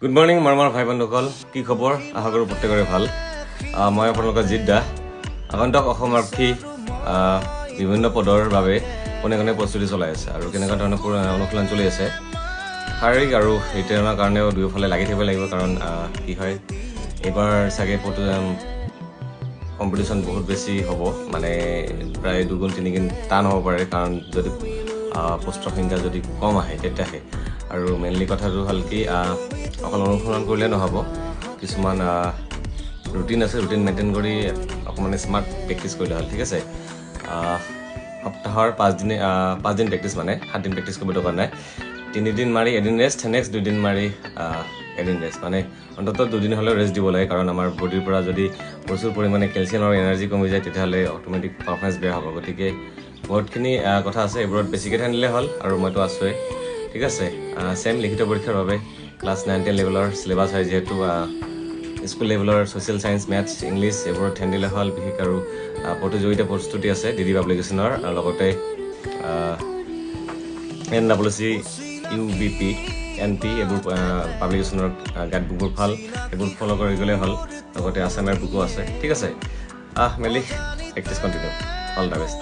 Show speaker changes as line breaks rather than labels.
Good morning মৰমৰ ভাই বন্ধুসকল, কি খবৰ? আশা কৰোঁ প্ৰত্যেকৰে ভাল। মই আপোনালোকৰ জিত দা। আগন্তুক অসম আৰক্ষী বিভিন্ন পদৰ বাবে কোনে কোনে প্ৰস্তুতি চলাই আছে আৰু কেনেকুৱা ধৰণৰ অনুশীলন চলি আছে? শাৰীৰিক আৰু ৰিটাৰ্ণৰ কাৰণেও দুয়োফালে লাগি থাকিব লাগিব, কাৰণ কি হয়, এইবাৰ চাগে কম্পিটিশ্যন বহুত বেছি হ'ব, মানে প্ৰায় দুগুণ তিনিগুণ টান হ'ব পাৰে, কাৰণ যদি পোষ্টৰ সংখ্যা যদি কম আহে তেতিয়াহে। আৰু মেইনলি কথাটো হ'ল কি, অকল অনুসৰণ কৰিলে নহ'ব, কিছুমান ৰুটিন আছে, ৰুটিন মেইনটেইন কৰি অকণমান স্মাৰ্ট প্ৰেক্টিছ কৰিলে হ'ল। ঠিক আছে, সপ্তাহৰ 5 দিনে 5 দিন প্ৰেক্টিছ, মানে 7 দিন প্ৰেক্টিছ কৰিব দৰকাৰ নাই। 3 দিন মাৰি এদিন ৰেষ্ট, নেক্সট 2 দিন মাৰি এদিন ৰেষ্ট, মানে অন্ততঃ 2 দিন হ'লেও ৰেষ্ট দিব লাগে, কাৰণ আমাৰ বডিৰ পৰা যদি প্ৰচুৰ পৰিমাণে কেলছিয়াম আৰু এনাৰ্জি কমি যায়, তেতিয়াহ'লে অট'মেটিক পাৰফৰ্মেঞ্চ বেয়া হ'ব। গতিকে বহুতখিনি কথা আছে, এইবোৰত বেছিকৈ ধ্যান দিলে হ'ল আৰু মইতো আছোৱেই। ঠিক আছে, ছেম লিখিত পৰীক্ষাৰ বাবে ক্লাছ 9 10 লেভেলৰ চিলেবাছ হয়, যিহেতু স্কুল লেভেলৰ ছ'চিয়েল ছায়েন্স, মেথছ, ইংলিছ এইবোৰত ধ্যান দিলে হ'ল বিশেষ। আৰু প্ৰতিযোগিতা প্ৰস্তুতি আছে ডি ডি পাব্লিকেশ্যনৰ, লগতে N double C, U B P, N P এইবোৰ পাব্লিকেশ্যনৰ গাইড বুকবোৰ ভাল, সেইবোৰ ফ'ল' কৰি গ'লে হ'ল। লগতে আছাম বুকো আছে। ঠিক আছে, মেলি practice continue, all the best.